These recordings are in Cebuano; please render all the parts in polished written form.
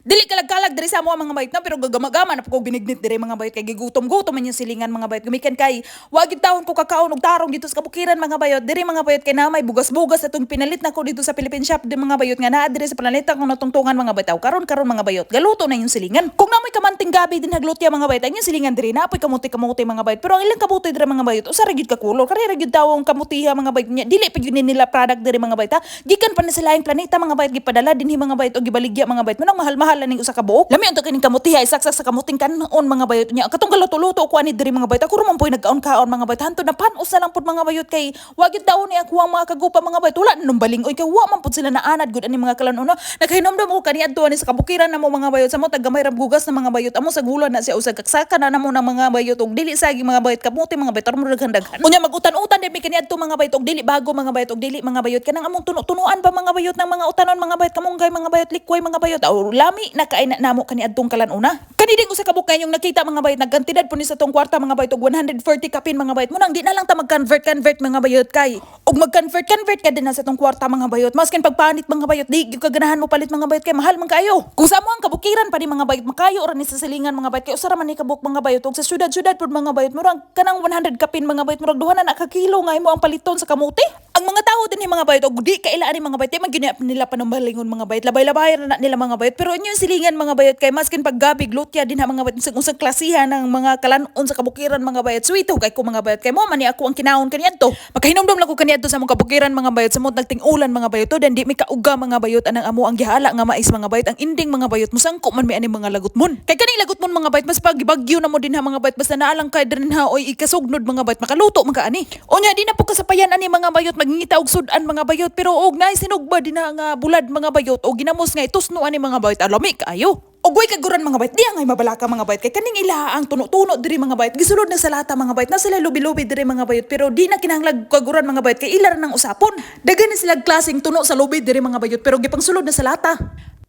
Dili kalag-kalag diri sa amo mga bayot na, pero gagamagama na po kog binignit diri, mga bayot, kay gigutom-gutom man yung silingan, mga bayot. Gumikan kay wa gyud taon ko kakaon og tarong dito sa kabukiran, mga bayot. Diri, mga bayot, kay na may bugas-bugas atong pinalit nako dito sa Philippine Shop di, mga bayot, nga naa diri sa planeta kung natungtungan, mga bayot. Karon karon, mga bayot, galuto na yung silingan. Kung namoy kamanting gabi din haglutya, mga bayot, ang yung silingan diri na apoy kamuti-kamuti, mga bayot. Pero ang ilang kabuti diri, mga bayot, usa ra gyud ka kulor. Kari ra gyud tawong kamutiha, mga bayot niya. Dili pa gyud ni nila product diri, mga bayot, ha. Gikan pa na sila yung planeta, mga bayot, gipadala dinhi, mga bayot, og gibaligya, mga bayot. Munang mahal-mahal ning usa ka buok. Lami unta kining kamutiha isaksak sa kamuting kanon, mga bayot niya. Katong galuto-luto ko ani diri, mga bayot. Ako ra man po'y nagkaon-kaon, mga bayot. Hanto na panos na lang pud, mga bayot, kay wa gyud daw ni ako ang mga kagupa, mga bayot. Wala na nung baling oy, kay wa man pud sila naanad gud ani mga kalanon. Nakahinomdom ko kaniadto ani sa kabukiran namo, mga bayot, sa mo tag gamay ra bugas na, mga bayot. Amo sa gula na siya usag kaksaka na namo ng mga bayot og dili sagi, mga bayot, kamuti, mga bayot, aron daghan-daghan. Unya magutan-utan din mi kaniadto, mga bayot, og dili bago, mga bayot, og dili, mga bayot, kanang among tuno-tunuan pa, mga bayot, ng mga utanon, mga bayot, kamunggay, mga bayot, likway, mga bayot. Aw, lami na kay na namo kaniadtong kalanuna. Kani ding usa ka buok yung nakita, mga bayot, nagkantidad po ni sa tong kwarta, mga bayot, og 140 kapin, mga bayot. Munang di na lang ta mag-convert convert, mga bayot, kay og mag-convert convert ka din na sa tong kwarta, mga bayot. Maskin pagpanit, mga bayot, di gyud ka ganahan mo palit, mga bayot, kay mahal man kayo. Kung sa amo ang kabukiran pa ni, mga bayot, makayo ra ni sa silingan, mga bayot, kay usa ra man ni kabuok, mga bayot. Og sa syudad-syudad pud, mga bayot, murag kanang 100 kapin, mga bayot, murag duha na na ka kilo nga imo ang paliton sa kamuti. Ang mga tao din mga bayot og di kailaan ni, mga bayot, di man gyud nila panumbalingon, mga bayot, labay-labay ra na nila, mga bayot. Pero inyo yung silingan, mga bayot, kay maskin paggabi glutya din ha, mga bayot, usang usang klasihan ng mga kalanon sa kabukiran, mga bayot. Sweet kay ko, mga bayot, kay mo man ni ako ang kinaon kaniadto. Makahinumdom lang ko kaniadto sa among kabukiran, mga bayot, sa mot nagting-ulan, mga bayot, to dan di mi kauga, mga bayot, anang amo ang gihala nga mais, mga bayot. Ang ending, mga bayot, musangko man mi ani mga lagutmon. Kay kaning lagutmon, mga bayot, mas pagibagyo na mo din ha, mga bayot, basta naalang kay din ha oy ikasugnod, mga bayot, makaluto man ka ani. Unya di na po kasapayan ani, mga bayot, magngita og sudan, mga bayot, pero og naay sinugba din na nga bulad, mga bayot, og ginamos nga itusno ani, mga bayot, alami kaayo. Og way kaguran, mga bayot, di angay mabalaka, mga bayot, kay kaning ila ang tuno-tuno diri, mga bayot, gisulod na sa lata, mga bayot, na sila lubi-lubi diri, mga bayot, pero di na kinahanglag kaguran, mga bayot, kay ila ra nang usapon. Daghan ni sila klaseng tuno sa lubi diri, mga bayot, pero gipangsulod na sa lata.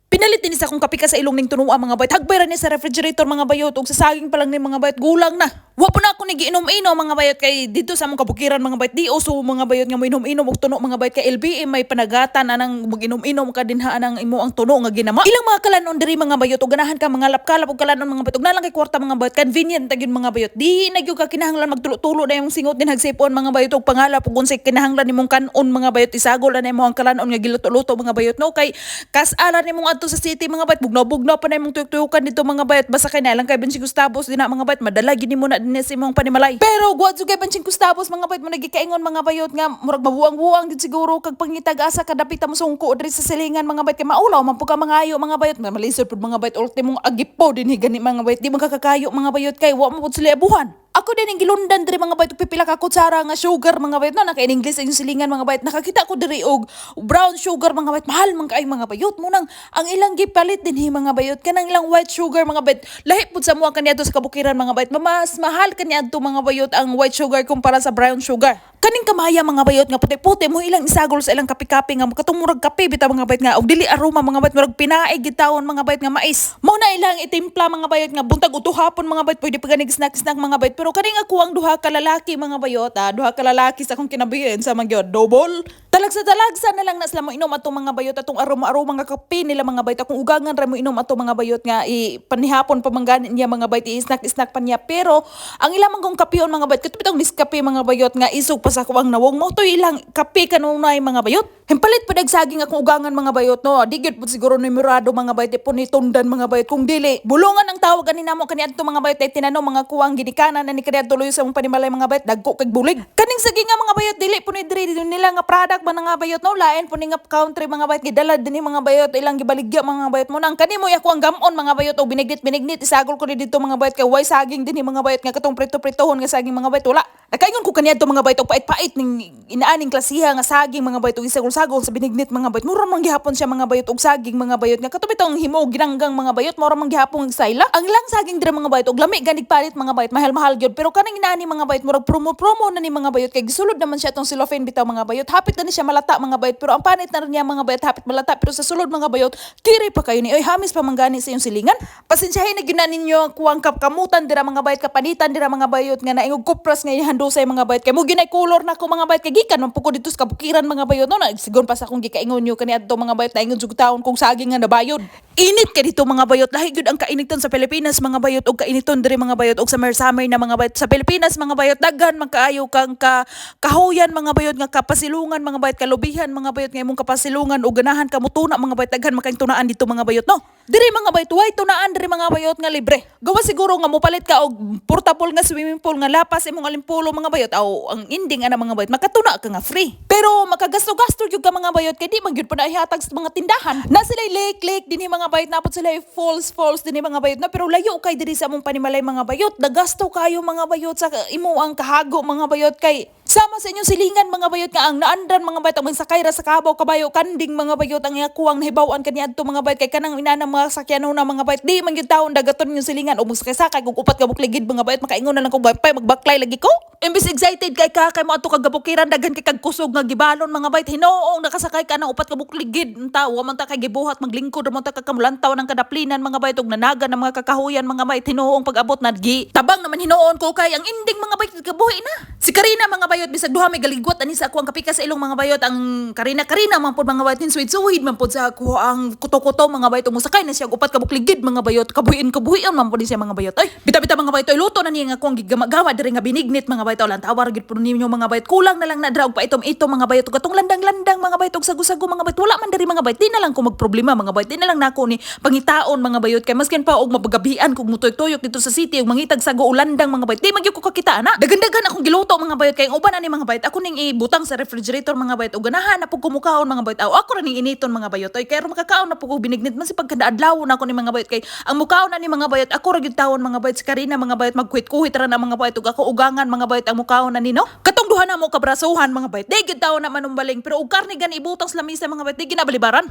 Pinalit din sa akong kape ka sa ilong ning tunuan, mga bayot. Hagbay ra ni sa refrigerator, mga bayot, ug sa saging pa lang ni, mga bayot, gulang na. Wa po na ako ni giinom-inom, mga bayot, kay dito sa among kabukiran, mga bayot, di uso, mga bayot, nga moinom-inom og tuno, mga bayot, kay LBM may panagatan anang maginom-inom ka dinha anang imo ang tuno nga ginama. Ilang mga kalanon diri, mga bayot, ug ganahan ka mga lapkalap og kalanon, mga bayot, ug nalang kay kwarta, mga bayot, convenient ta gyud, mga bayot. Di na gyud ka kinahanglan magtulo-tulo na imong singot din hagsipon, mga bayot, ug pangalap ug unsay kinahanglan nimong kan-on, mga bayot, isagol na nimo ang kalanon nga giluto-luto, mga bayot, no, kay kas-alan nimong adto sa city, mga bayot, bugnaw-bugnaw pa na imong tuyok-tuyukan dito, mga bayot, basta kay nalang kay 25 Gustavo din na, mga bayot, madala gyud nimo na din sa imong panimalay. Pero guwad kay 25 Gustavo, mga bayot, mo nagikaingon, mga bayot, nga murag mabuang-buang gid siguro kag pangitag asa kadapita mo sungko diri sa silingan, mga bayot, kay maulaw man pud ka mangayo, mga bayot, malisod pud, mga bayot, ultimong agipo dinhi gani, mga bayot, di man kakakayo, mga bayot, kay wa mo pud sila abuhan. Ako din ang gilundan diri, mga bayot, pipila ka kutsara nga sugar, mga bayot, no, naka in English ang silingan, mga bayot. Nakakita ko diri og brown sugar, mga bayot, mahal man kaayo, mga bayot. Munang ang ilang gipalit dinhi, mga bayot, kanang ilang white sugar, mga bayot, lahi pud sa mua kaniadto sa kabukiran, mga bayot, mas mahal kaniadto, mga bayot, ang white sugar kumpara sa brown sugar. Kaning kamaya, mga bayot, nga puti-puti mo ilang isagol sa ilang kape-kape nga katong murag kape bitaw, mga bayot, nga og dili aroma, mga bayot, murag pinaig gitawon, mga bayot, nga mais. Mo na ilang itimpla, mga bayot, nga buntag uto hapon, mga bayot, pwede pa ganig snack snack, mga bayot. Pero kaning ako ang duha ka lalaki, mga bayot, duha ka lalaki sa akong kinabihin sa mga double. Talagsa talagsa na lang na sila mo inom atong, mga bayot, atong aroma-aroma nga kape nila, mga bayot. Akong ugangan ra mo inom ato, mga bayot, nga i panihapon pa man gani niya, mga bayot, i-snack snack pa niya. Pero ang ilang man kong kapeon, mga bayot, katong bitong Nescafe, mga bayot, nga isog pa sa ako ang nawong mo to ilang kape kanunay, mga bayot. Himpalit pa saging akong ugangan, mga bayot, no. Di gyud pud siguro numerado, mga bayot, di po ni tundan, mga bayot, kung dili. Bulungan ang tawag ani namo kaniadto, mga bayot, ay tinanong mga kuwang ginikanan na ni kaniadto luyo sa mong panimalay, mga bayot, dagko kag bulig. Kaning saging nga, mga bayot, dili po ni diri nila nga product man nga bayot, no, lain po ni nga country, mga bayot, gidala dinhi, mga bayot, ilang gibaligya, mga bayot. Mo nang kani mo ako ang gamon, mga bayot, og binignit binignit isagol ko ni dito, mga bayot, kay way saging dinhi, mga bayot, nga katong prito-pritohon nga saging, mga bayot, wala. Nakaingon ko kaniadto, mga bayot, og pait-pait ning inaaning klasiha nga saging, mga bayot, og isagol-sagol sa binignit, mga bayot. Mura man gihapon siya, mga bayot, og saging, mga bayot, nga kato bitong himo ginanggang, mga bayot, mura man gihapon ang sayla. Ang lang saging diri, mga bayot, og lami ganig palit, mga bayot, mahal-mahal gyud, pero kanang inani, mga bayot, murag promo-promo na ni, mga bayot, kay gisulod naman siya atong cellophane bitaw, mga bayot. Hapit na ni siya malata, mga bayot, pero ang panit na rin niya, mga bayot, hapit malata pero sa sulod, mga bayot, kiri pa kayo ni oy, hamis pa man gani sa iyong silingan. Pasensyahin na gyud na ninyo ang kuwang kamutan dira, mga bayot, kapanitan dira, mga bayot, nga naingog kupras nga ihandusay, mga bayot, kay mo ginay color nako, mga bayot, kay gikan man pud ko dito sa kabukiran, mga bayot, no. Na sigon pa sa akong gikaingon nyo kaniadto, mga bayot, naingon jud taon kong saging nga nabayod. Init kay dito, mga bayot. Lahi gyud ang kainiton sa Pilipinas, mga bayot, og kainiton diri, mga bayot, og summer summer na, mga bayot. Sa Pilipinas, mga bayot, daghan man kaayo kang ka kahuyan, mga bayot, nga kapasilungan, mga bayot, kalubihan, mga bayot, nga imong kapasilungan og ganahan ka mutuna, mga bayot, daghan man kayong tunaan dito, mga bayot, no. Diri, mga bayot, way tunaan diri, mga bayot, nga libre. Gawa siguro nga mopalit ka og portable nga swimming pool nga lapas imong alimpulo, mga bayot, aw ang ending ana, mga bayot, makatuna ka nga free. Pero makagasto-gasto gyud ka, mga bayot, kay di man gyud pa na ihatag sa mga tindahan. Na sila lake lake dinhi, mga bayot, napot sila falls falls dinhi, mga bayot, na pero layo kay diri sa among panimalay, mga bayot. Nagasto kayo, mga bayot, sa imo ang kahago, mga bayot, kay sama sa inyong silingan, mga bayot, nga ang naandan, mga bayot, ang magsakay ra sa kabaw, kabayo, kanding, mga bayot, ang iyakuang nahibaw-an kaniadto, mga bayot, kay kanang inana mga sakyanon na, mga bayot, di man gyud taon dagaton inyong silingan o magsakay-sakay kung upat ka bukligid, mga bayot. Makaingon na lang kung pay magbaklay lagi ko. Imbis excited kay ka kay mo adto kagabukiran, daghan kay kag kusog nga gibalon, mga bayot, hinuong nakasakay ka ng upat ka bukligid unta wa man ta kay gibuhat, maglingkod man ta kakamulantaw ng kadaplinan, mga bayot, og nanagan ng mga kakahuyan, mga bayot. Hinuong pag-abot na gi tabang naman hinuon ko kay ang ending, mga bayot, kabuhi na si Karina, mga bayot. Bisag duha may galigwat ani sa ako ang kapika sa ilong, mga bayot, ang Karina Karina man pud, mga bayot, suwid suwid man pud sa ako ang kuto-kuto, mga bayot. Musakay na siya og upat ka bukligid, mga bayot, kabuhiin kabuhian man pud siya, mga bayot. Ay, bita-bita, mga bayot, ay luto na niya nga akong gigama-gama diri nga binignit, mga bayot. Lan tawar gid pud ninyo, mga bayot. Kulang na lang na dra og paitom-itom, mga bayot, ug katong landang-landang, mga bayot, ug sago-sago, mga bayot, wala man diri, mga bayot. Di na lang ko magproblema, mga bayot, di na lang nako ni pangitaon, mga bayot, kay maskin pa og mapagabian kog mutoy-tuyok dito sa city ug mangitag sago o landang, mga bayot, di man gyud ko kakita ana. Dagan-dagan akong giluto, mga bayot, kay ang uban ani, mga bayot, ako ning ibutang sa refrigerator, mga bayot, ug ganahan na pud kumukaon, mga bayot, aw ako ra ning initon, mga bayot. Oy, kay aron makakaon na pud ko binignit man si pagkada adlaw na ako ni, mga bayot, kay ang mukaon na ni, mga bayot, ako ra gyud tawon, mga bayot. Si Karina, mga bayot, magkuhit-kuhit ra na, mga bayot, ug ako ugangan, mga bayot, ang mukaon na ni, no. Katong duha na mo kabrasuhan, mga bayot, di gyud tawon na manumbaling, pero og karne gani ibutang sa lamisa, mga bayot, di ginabalibaran.